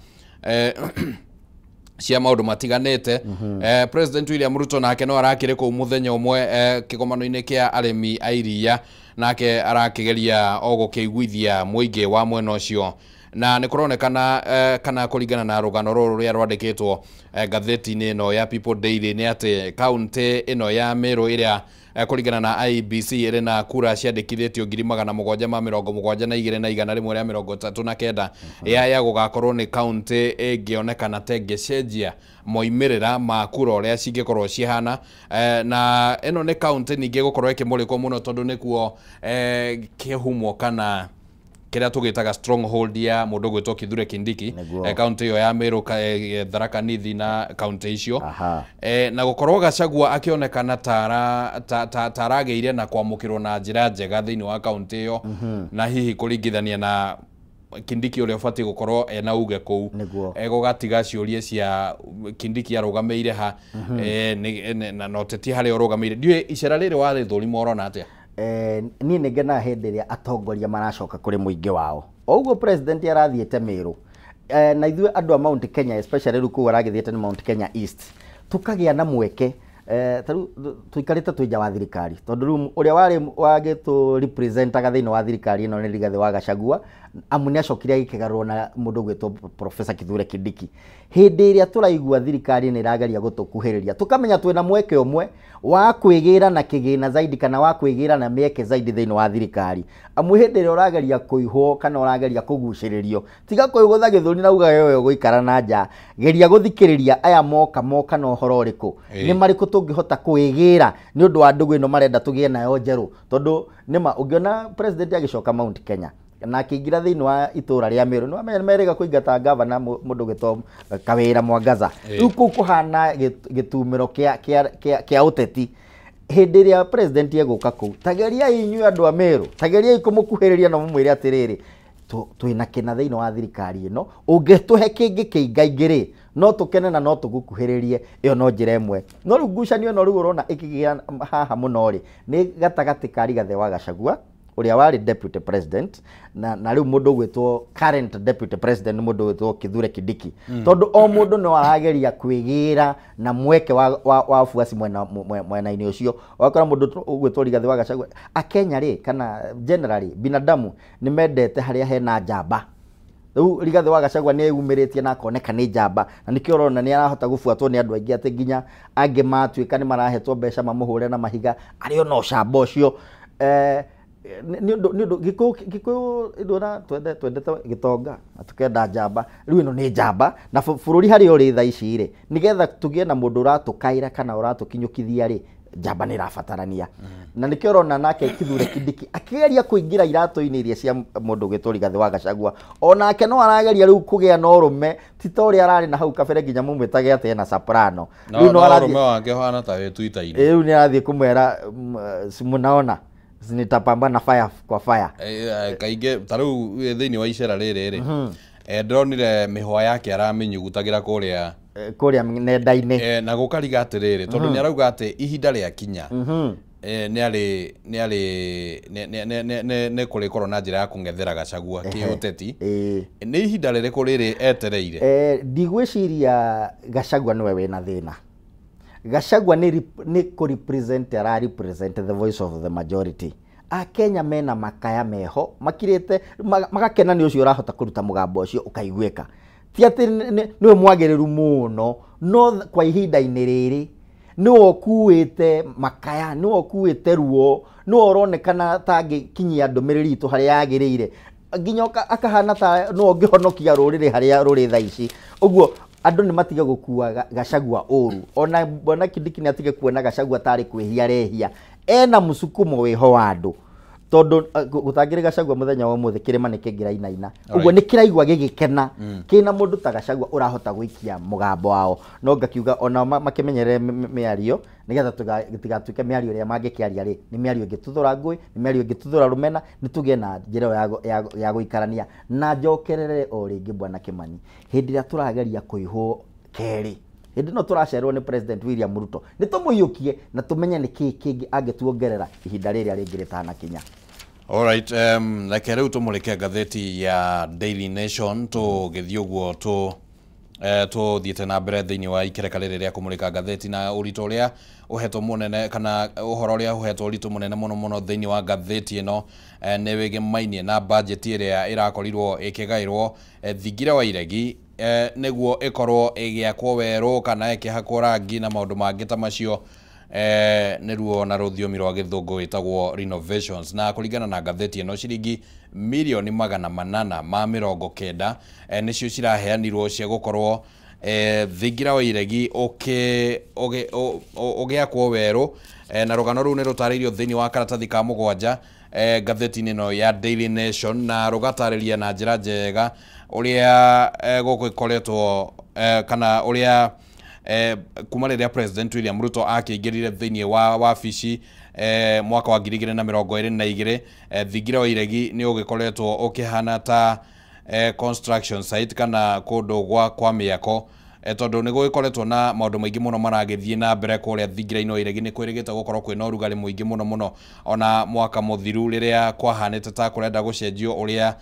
cia maũndũ matiganĩte. President William Ruto nake no arakĩrĩ kũu mũthenya ũmwe kĩgomano-inĩ kĩa arĩmi a iria, nake arakĩgeria o gũkĩiguithia mũingĩ wa mwena ũcio, na nĩ kũronekana kana kũringana na rũgano rũrũ rũrĩa rwandĩkĩtwo ngathĩti-inĩ ĩno ya People Daily nĩ atĩ kaunti ĩno ya Meru ĩrĩa kũringana na IEBC ĩrĩ na kura ciandĩkithĩtio 772 na 139 ya gũgakorwo nĩ kaunti ĩngĩonekana ta ĩngĩcenjia moimĩrĩra ma kura ũrĩa cingĩkorwo cihana. Na ĩno nĩ kaunti ningĩ gũkorwo ĩkĩmũrĩkwo mũno tondũ nĩkuo kĩhumo kana kĩrĩa tũgĩtaga stronghold ya mũndũ gwĩtwo Kithure Kindiki, kaunti ĩyo ya Meru, Tharaka Nithi na kaunti icio. Na gũkorwo Gachagua akĩonekana taragĩire na kwamũkĩrwo na njĩra njega thĩinĩ wa kaunti ĩyo, na hihi kũringithania na Kindiki ũrĩa ũbatiĩ gũkorwo ena uge kũu, gũgatiga ciũria cia Kindiki arũgamĩire ha, na ũteti harĩa ũrũgamĩire. Ndiũĩ icera rĩrĩ warĩthũrima ũrona atĩa? Niĩ nĩ ngenaga hĩndĩ ĩrĩa atongoria maracoka kũrĩ mũingĩ wao. O ũguo president arathiĩte Meru, na ithuĩ andũ a Mount Kenya especially rĩu kũu aragĩthiĩte nĩ Mount Kenya East, tũkagĩa na mweke. Ta rĩu tũikarĩte twĩ nja wa thirikari, tondũ rĩu ũrĩa warĩ wagĩtũ representaga thĩinĩ wa thirikari ĩno nĩ Rigathĩ wa Gachagua, amu nĩ acokire agĩkĩgarũrwo na mũndũ ũgwĩtwo Professor Kithure Kindiki. Hĩndĩ ĩrĩa tũraigua thirikari nĩ ĩrageria gũtũkuhĩrĩria, tũkamenya twĩna mweke ũmwe wa kwĩgĩra na kĩgĩna zaidi kana wa kwĩgĩra na mĩeke zaidi thĩinĩ wa thirikari. Amu hĩndĩ ĩrĩa ũrageria kũihwo kana ũrageria kũgucĩrĩrio, tiga kũigũtha gĩthũri na uga wewe ũgũikara na nja, geria gũthikĩrĩria aya moka moka na ũhoro ũrĩkũ, nĩ marĩkũ tũngĩhota kwĩgĩra nĩ ũndũ wa ndũgũ ĩno marenda tũgĩe nayo njerũ. Tondũ nĩma ũngĩona president agĩcoka Mount Kenya na akĩingĩra thĩinĩ wa itũra rĩa Meru, nĩwamenya nĩmerĩga kũingata gavana mũndũ ũgwĩtwo Kawĩra Mwangaza. Rĩu kũu kũhana gĩtumĩro kĩa ũteti. Hĩndĩ ĩrĩa president egũka kũu, tageriai inyuĩ andũ a Meru, tageriai kũmũkuhĩrĩria na mũmwĩre atĩrĩrĩ, twĩna kĩna thĩinĩ wa thirikari ĩno, ũngĩtũhe kĩngĩ kĩingaingĩ rĩ, no tũkene na no tũgũkuhĩrĩrie. Ĩyo no njĩra ĩmwe. No rĩu ngucanio ĩno rĩu ũrona ĩkĩgĩa haha mũno rĩ, nĩ gatagatĩ ka Rigathĩ wa Gachagua ũrĩa warĩ deputy president na rĩu mũndũ ũgwĩtwo current deputy president mũndũ ũgwĩtwo Kithure Kindiki. Tondũ o mũndũ no arageria kwĩgĩra na mweke wa wafuasi mwena-inĩ ũcio. Ũgakora mũndũ ũgwĩtwo Rigathĩ wa Gachagua, Akenya rĩ kana generally binadamu nĩ mendete harĩa hena njamba. Rĩu Rigathĩ wa Gachagua nĩ eyumĩrĩtie na akoneka nĩ njamba, na nĩkĩo ũrona nĩ arahota gũbuatwo nĩ andũ aingĩ atĩ nginya angĩ matuĩka nĩ marahetwo mbeca mamũhũre na mahiga, arĩ ona ũcamba ũcio. Nĩ ũndũ Gĩkũyũ ndũra twendete gĩtonga na tũkenda njamba. Rĩu ĩno nĩ njamba, na bũrũri harĩa ũrĩ thaa ici rĩ, nĩgetha tũgĩe na mũndũ ũratũkaĩra kana ũratũkinyũkithia rĩ, njamba nĩ ĩrabatarania. Na nĩkĩo ũrona nake Kithure Kindiki akĩgeria kũingĩra iratũ-inĩ iria cia mũndũ ũgwĩtwo Rigathĩ wa Gachagua, onake no arageria rĩu kũgĩa na ũrũme, ti ta ũrĩa ararĩ na hau kabere nginya mũmwĩtage atĩ ena soprano. Rĩu no ũrũme wake ũhana ta wĩ Twitter-inĩ. Rĩu nĩ arathiĩ kũmwĩra mũnaona nitapambana fire kwa fire. Kaingĩ ta rĩu thĩinĩ wa icera rĩrĩ rĩ, ndĩronire mĩhwa yake aramĩnyugutagĩra kũrĩa kũrĩa nenda-inĩ, na gũkariga atĩrĩrĩ, tondũ nĩ arauga atĩ ihinda rĩakinya nĩ kũrĩkorwo na njĩra ya kũng'ethera Gachagua kĩũteti. Nĩ ihinda rĩrĩkũ rĩrĩ etereire? Ndigwĩciria Gachagua nĩwe wĩna thĩna. Gachagua nĩ kũ-represent ara represent the voice of the majority. Akenya mena makaya meho makirĩte magakena nĩ ũcio ũrahota kũruta mũgambo ũcio ũkaiguĩka. Ti atĩ nĩwe mwagĩrĩru mũno, no kwa ihinda-inĩ rĩrĩ nĩwe ũkuĩte makaya, nĩwe ũkuĩte ruo, nĩwe ũronekana ta angĩkinyia ndũmĩrĩri itũ harĩa yagĩrĩire, nginya akahana ta nĩwe ũngĩhonokia rũrĩrĩ harĩa rũrĩ thaa ici. Ũguo Andũ nĩ matige gũkua Gachagua ũru. Ona bwana Kindiki nĩ atige kuona Gachagua tarĩ kwĩhia rehia. Ena mũsukumo wĩho wa andũ. Tondũ gũtangĩrĩ Gachagua mũthenya wa ũmũthĩ kĩrĩma nĩ kĩngĩrainaina. Ũguo nĩ kĩraigua gĩgĩkena. Kĩna mũndũ ta Gachagua ũrahota gũikia mũgambo wao. No ngakiuga ona makĩmenyerere mĩario nĩgetha tũtigatuĩke mĩario ĩrĩa mangĩkĩaria rĩ nĩ mĩario ĩngĩtuthũra ngũĩ, nĩ mĩario ĩngĩtuthũra rũmena, nĩ tũgĩe na njĩra ĩyo ya gũikarania. Na njokerere o rĩngĩ bwana Kimani, hĩndĩ ĩrĩa tũrageria kũihwo kerĩ, hĩndĩ ĩno tũracererwo nĩ President William Ruto, nĩ tũmũiyũkie na tũmenye nĩ kĩĩ kĩngĩ angĩtuongerera ihinda rĩrĩa rĩngĩ rĩtanakinya. Alright, reke rĩu tũmũrĩke ngathĩti ya Daily Nation tũgĩthiĩ ũguo tũthiĩte na mbere thĩinĩ wa ikereka rĩrĩ rĩa kũmũrĩka ngathĩti na ũritũ ũrĩa ũhetwo mũnene kana ũhoro ũrĩa ũhetwo ũritũ mũnene mũno mũno thĩinĩ wa ngathĩti ĩno nĩ wĩgĩmainie na bajeti ĩrĩa ĩrakorirwo ĩkĩgaĩrwo thingira wa iregi nĩguo ĩkorwo ĩgĩakwo werũ kana ĩkĩhakwo rangi na maũndũ mangĩ ta macio nĩruo na rũthiomi rwa gĩthũngũ ĩtagwo renovations. Na kũringana na ngathĩti ĩno ciringi mirioni 890 nĩcio ciraheanirwo cia gũkorwo thingira wa iregi ũgĩakwo werũ na rũgano rũu nĩ rũtarĩirio thĩinĩ wa karatathi ka mũgwanja ngathĩti-inĩ ĩno ya Daily Nation na rũgatarĩria na njĩra njega ũrĩa gũkũ ĩkoretwo kana ũrĩa kuma rĩrĩa President William Ruto akĩingĩrire thĩinĩ wa wabici mwaka wa 2022 thingira wa iregi nĩ ũgĩkoretwo ũkĩhana ta construction site kana kũndũ gwa kwa mĩako tondũ nĩ gũgĩkoretwo na maũndũ maingĩ mũno maragĩthiĩ na mbere kũrĩa thingira-inĩ wa iregi. Nĩ kwĩrĩgĩte gũkorwo kwĩna ũrugarĩ mũingĩ mũno mũno ona mwaka mũthiru rĩrĩa kwahanĩte ta kũrenda gũcenjio ũrĩa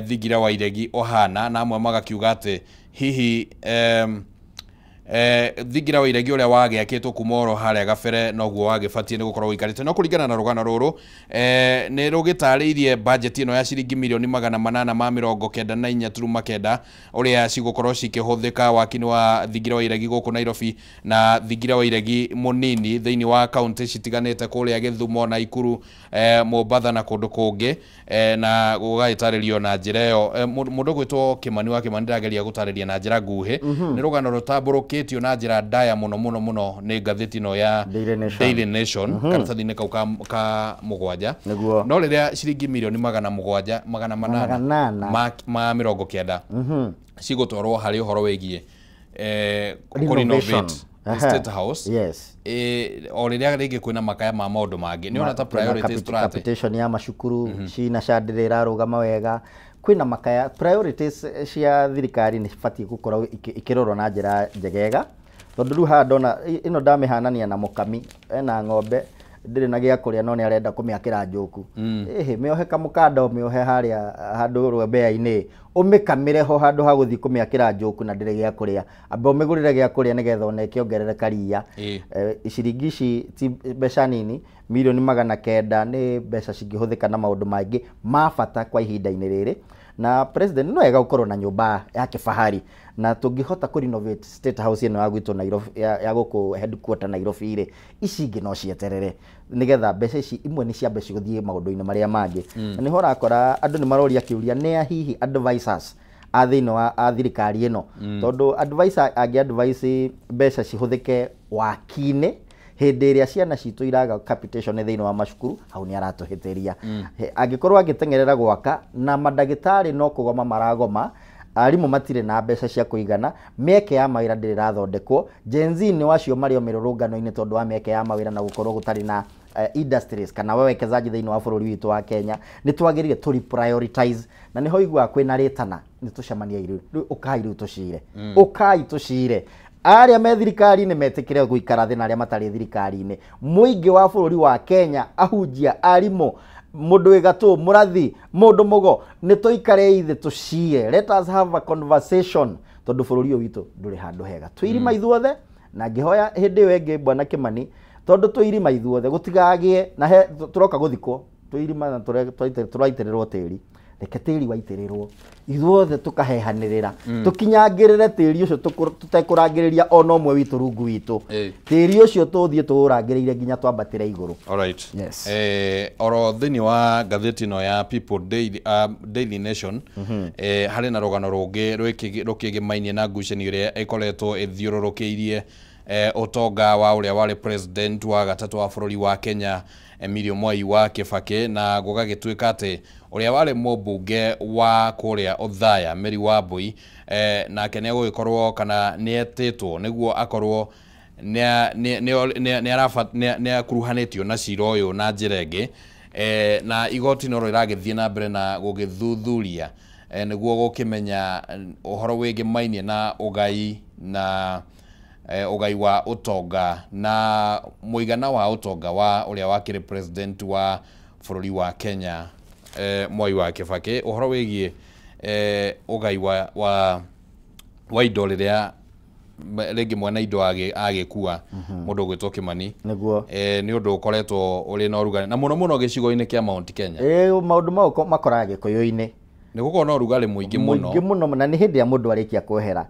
thingira wa iregi ũhana, na amwe magakiuga atĩ hihi thingira wa iregi ũrĩa wagĩakĩtwo kuma oro harĩa gabere noguo wagĩbatiĩ nĩ gũkorwo ũikarĩte. No kũringana na rũgano rũrũ nĩ rũgĩtarĩirie bajeti ĩno ya ciringi mirioni 894.9 ũrĩa cigũkorwo cikĩhũthĩka waki-inĩ wa thingira wa iregi gũkũ Nairobi na thingira wa iregi mũnini thĩinĩ wa kaunti citiganĩte kũrĩa Gĩthumo, Naikuru, Mombatha na kũndũ kũngĩ na gũgagĩtarĩrio na njĩra ĩyo. Mũndũ ũgwĩtwo Kimani wa Kimani ndĩrageria gũtarĩria na njĩra nguhĩ. Nĩ rũgano rũtambũrũkĩtio na njĩra ndaya mũno mũno mũno nĩ ngathĩti ĩno ya Daily Nation karatathi-inĩ kau ka mũgwanja. No rĩrĩa ciringi mirioni 700 890 cigũtwarwo harĩ ũhoro wĩgiĩ kũ-renovate State House, yes, o rĩrĩa rĩngĩ kwĩna makaya ma maũndũ mangĩ nĩ ona ta priorities tũrate capitation ya macukuru cina candĩrĩ ĩrarũgama wega, kwĩna makaya priorities cia thirikari nĩ cibatiĩ gũkorwo ikĩrorwo na njĩra njegega. Tondũ rĩu haha ndona ĩno ndamĩhanania na mũkami ena ng'ombe ndĩrĩ na gĩa kũrĩa no nĩ arenda kũmĩakĩra njũku. Ĩhĩ, mĩohe kamũkanda ũmĩohe harĩa handũ rwembea-inĩ ũmĩkamĩre ho handũ ha gũthiĩ kũmĩakĩra njũku na ndĩrĩ gĩa kũrĩa, amba ũmĩgũrĩre gĩa kũrĩa nĩgetha ona ĩkĩongerereka ria. Ciringi ici ti mbeca nini, mirioni 900 nĩ mbeca cingĩhũthĩka na maũndũ maingĩ ma bata kwa ihinda-inĩ rĩrĩ. Na president no wega gũkorwo na nyũmba ya kĩbahari, na tũngĩhota kũ renovate State House ĩno ya gwitũ Nairobi, ya gũkũ headquarter Nairobi rĩ, ici ingĩ no cieterere nĩgetha mbeca ici imwe nĩ ciambe cigũthiĩ maũndũ-inĩ marĩa mangĩ. Na nĩho ũrakora andũ nĩ maroria kĩũria nĩ a hihi advisors a thĩinĩ wa a thirikari ĩno, tondũ advisor angĩ advise mbeca cihũthĩke waki-inĩ hĩndĩ ĩrĩa ciana citũ iraga capitation thĩinĩ wa macukuru, hau nĩ aratũhĩtĩria. Angĩkorwo angĩteng'erera gwaka na mandagĩtarĩ no kũgoma maragoma, arimũ matirĩ na mbeca cia kũigana, mĩeke ya mawĩra ndĩrĩ ĩrathondekwo, Gen Z nĩ wacio marĩ o mĩrũrũngano-inĩ tondũ wa mĩeke ya mawĩra na gũkorwo gũtarĩ na industries kana wekezaji thĩinĩ wa bũrũri witũ wa Kenya, nĩ twagĩrĩire tũ prioritize. Na nĩho iguaga kwĩna rĩtana nĩ tũcemanie rĩu, rĩu ũkai rĩu tũcire, ũkai tũcire arĩa me thirikari-inĩ metĩkĩre gũikara thĩ na arĩa matarĩ thirikari-inĩ, mũingĩ wa bũrũri wa Kenya, ahunjia, arimũ, mũndũ wĩ gatũ, mũrathi, mũndũ mũgo, nĩ tũikare thĩ tũcire, let us have a conversation, tondũ bũrũri ũyũ witũ ndũrĩ handũ hega, twĩ irima ithuothe. Na ngĩhoya hĩndĩ ĩyo ĩngĩ bwana Kimani, tondũ twĩ irima ithuothe gũtigagĩe na he tũroka gũthikwo twĩ irima na tũraitĩrĩrwo tĩri. Reke tĩri waitĩrĩrwo ithuothe tũkahehanĩrĩra, tũkinyangĩrĩre tĩri ũcio tũtekũrangĩrĩria ona ũmwe witũ rungu witũ. Tĩri ũcio tũthiĩ tũũrangĩrĩire nginya twambatĩre igũrũ. Alright. Yes. Oro thĩinĩ wa ngathĩti ĩno ya People Daily, Daily Nation, harĩ na rũgano rũngĩ rũkĩgĩmainie na ngucanio ĩrĩa ĩkoretwo ĩthiũrũrũkĩirie ũtonga wa ũrĩa warĩ president wa gatatũ wa bũrũri wa Kenya, Emilio Mwai wa Kibaki, na gũgagĩtuĩka atĩ ũrĩa warĩ mũmbunge wa kũrĩa Othaya, Mary Wambui, nake nĩ egũgĩkorwo kana nĩ etĩtwo nĩguo akorwo nĩ akuruhanĩtio na cira ũyũ na njĩra ĩngĩ, na igoti no rĩragĩthiĩ na mbere na gũgĩthuthuria, nĩguo gũkĩmenya ũhoro wĩgĩmainie na ũgai na ũgai wa ũtonga na mũigana wa ũtonga wa ũrĩa wakĩrĩ president wa bũrũri wa Kenya, Mwai wa Kibaki. Ũhoro wĩgiĩ ũgai wa indo rĩrĩa rĩngĩ mwene indo agĩkua, mũndũ ũgwĩtwo Kimani. Nĩguo. Nĩ ũndũ ũkoretwo ũrĩ na ũrugarĩ na mũno mũno gĩcigo-inĩ kĩa Mount Kenya. Maũndũ mau makoraga Gĩkũyũ-inĩ. Nĩ gũkorwo na ũrugarĩ mũingĩ mũno. Mũingĩ mũno, na nĩ hĩndĩ ya mũndũ arĩkia kwehera.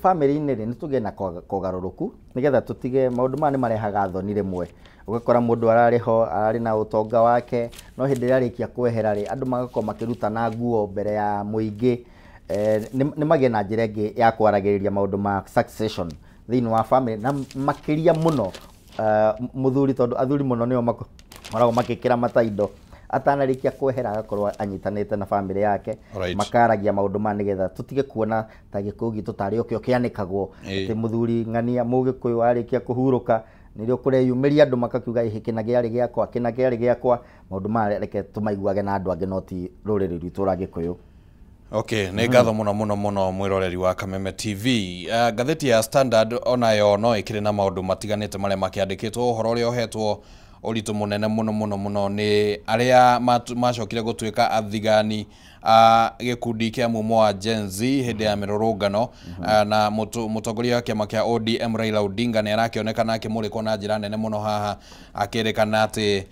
Bamĩrĩ-inĩ rĩ, nĩ tũgĩe na kogarũrũku nĩgetha tũtige maũndũ maya nĩ marehaga thoni rĩmwe. Ũgakora mũndũ ararĩ ho, ararĩ na ũtonga wake, no hĩndĩ ĩrĩa arĩkia kwehera rĩ, andũ magakorwo makĩrutana nguo mbere ya mũingĩ. Nĩ magĩe na njĩra ĩngĩ ya kwaragĩrĩria maũndũ ma succession thĩinĩ wa family, na makĩria mũno mũthuri, tondũ athuri mũno nĩo makoragwo makĩkĩra mata indo. Atanarĩkia kwehera agakorwo anyitanĩte na family yake. Makaragia maũndũ maya nĩgetha tũtige kuona ta Gĩkũyũ gitũ tarĩ okĩo kĩanĩkagwo atĩ mũthuri ng'ania mũgĩkũyũ arĩkia kũhurũka nĩrĩo kũreyumĩria andũ makakiuga ĩhĩ kĩna kĩarĩ gĩakwa, kĩna kĩarĩ gĩakwa. Maũndũ maya reke tũmaiguage na andũ angĩ no ti rũrĩrĩ rwitũ rwa Gĩkũyũ. Okay, nĩ ngatho mũno mũno mũno mwĩroreri wa Kameme TV. Ngathĩti ya Standard onayo no ĩkĩrĩ na maũndũ matiganĩte marĩa makĩandĩkĩtwo. Ũhoro ũrĩa ũhetwo ũritũ mũnene mũno mũno mũno nĩ arĩa macokire gũtuĩka athigani a gĩkundi kĩa mumo wa Gen Z hĩndĩ ya mĩrũrũngano, na mũtongoria wa kĩama kĩa ODM Raila Odinga nĩ arakĩonekana akĩmũrĩkwo na njĩra nene mũno haha, akĩrĩkana atĩ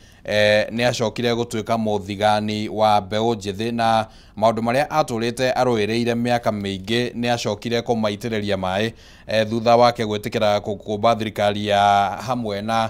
nĩ acokire gũtuĩka mũthigani wa mbeũ njĩthĩ, na maũndũ marĩa atũrĩte arũĩrĩire mĩaka mĩingĩ nĩ acokire kũmaitĩrĩria maĩ, thutha wake gwĩtĩkĩra kũmba thirikari ya hamwe na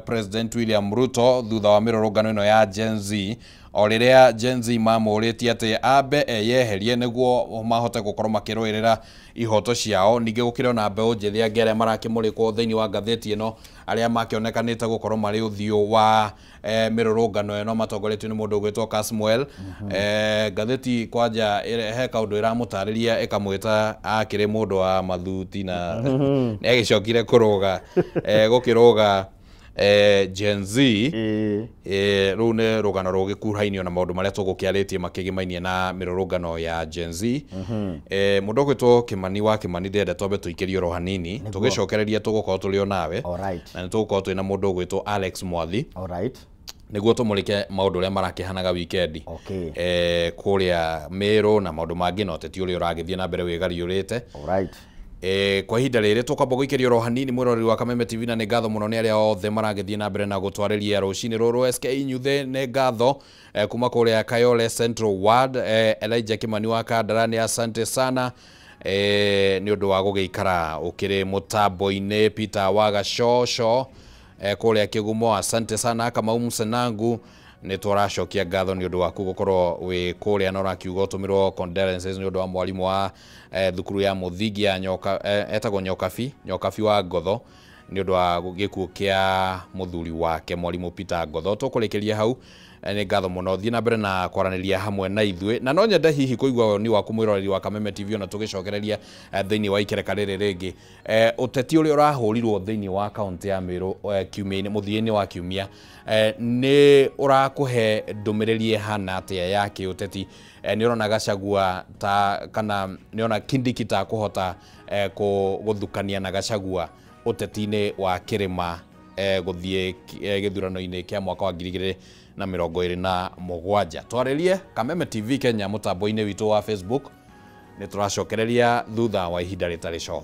President William Ruto thutha wa mĩrũrũngano ĩno ya Gen Z. O rĩrĩa Gen Z mamũrĩtie atĩ ambe eyeherie nĩguo mahote gũkorwo makĩrũĩrĩra ihoto ciao. Ningĩ gũkĩrĩ ona mbeũ njĩthĩ angĩ arĩa marakĩmũrĩkwo thĩinĩ wa ngathĩti ĩno, arĩa makĩonekanĩte gũkorwo marĩ ũthiũ wa mĩrũrũngano ĩno matongoretio nĩ mũndũ ũgwĩtwo Kasmuel. Ngathĩti kwanja he kaũndũ ĩramũtarĩria ĩkamwĩta akĩrĩ mũndũ wa mathuti na nĩ agĩcokire kũrũga, gũkĩrũga Gen Z. Rũu nĩ rũgano rũgĩkuruhanio na maũndũ marĩa tũgũkĩarĩtie makĩgĩmainie na mĩrũrũngano ya Gen Z. Mũndũ ũgwĩtwo Kimani wa Kimani ndĩrenda twambe tũikĩrie oro hanini, tũgĩcokereria tũgũkorwo tũrĩ o nawe. Na nĩ tũgũkorwo twĩ na mũndũ ũgwĩtwo Alex Mwathi. Nĩguo tũmũrĩke maũndũ ũrĩa marakĩhanaga wikendi. Kũrĩa Meru na maũndũ mangĩ na ũteti ũrĩa ũragĩthiĩ na mbere wĩgariũrĩte. Kwa ihinda rĩrĩ tũkwamba gũikĩria oro hanini mwĩroreri wa Kameme TV, na nĩ ngatho mũno nĩ arĩa othe maragĩthiĩ na mbere na gũtwarĩria rũcinĩ rũrũ. SK Nyuthe nĩ ngatho, kuma kũrĩa Kayole Central Ward. Elijah Kimani wa Kandara nĩ asante sana, nĩ ũndũ wa gũgĩikara ũkĩrĩ mũtambo-inĩ. Peter wa Gacocco, kũrĩa Kĩgumo, asante sana. Kamau Msenangu nĩ tũracokia ngatho nĩ ũndũ waku gũkorwo wĩ kũrĩa na ũrakiuga ũtũmĩrwo condolences nĩ ũndũ wa mwarimũ wa thukuru ya mũthingi ya Nyoka, etagwo Nyokabi, Nyokabi wa Ngotho, nĩ ũndũ wa gĩkuũ kĩa mũthuri wake mwarimũ Peter Ngotho. Tũkũrĩkĩria hau, nĩ ngatho mũno. Thiĩ na mbere na kwaranĩria hamwe na ithuĩ, na no nyende hihi kũigua woni waku mwĩroreri wa Kameme TV ona tũgĩcokereria thĩinĩ wa ikereka rĩrĩ rĩngĩ. Ũteti ũrĩa ũrahũrirwo thĩinĩ wa kaũntĩ ya Meru, kiumia-inĩ, mũthia-inĩ wa kiumia, nĩ ũrakũhe ndũmĩrĩri ĩhana atĩa ya kĩũteti? Nĩ ũrona Gachagua ta kana nĩ ũrona Kindiki ta kũhota gũthukania na Gachagua ũteti-inĩ wa kĩrĩma, gũthiĩ gĩthurano-inĩ kĩa mwaka wa 2027? Twarĩrie Kameme TV Kenya mũtambo-inĩ witũ wa Facebook. Nĩ tũracokereria thutha wa ihinda rĩtarĩ coho.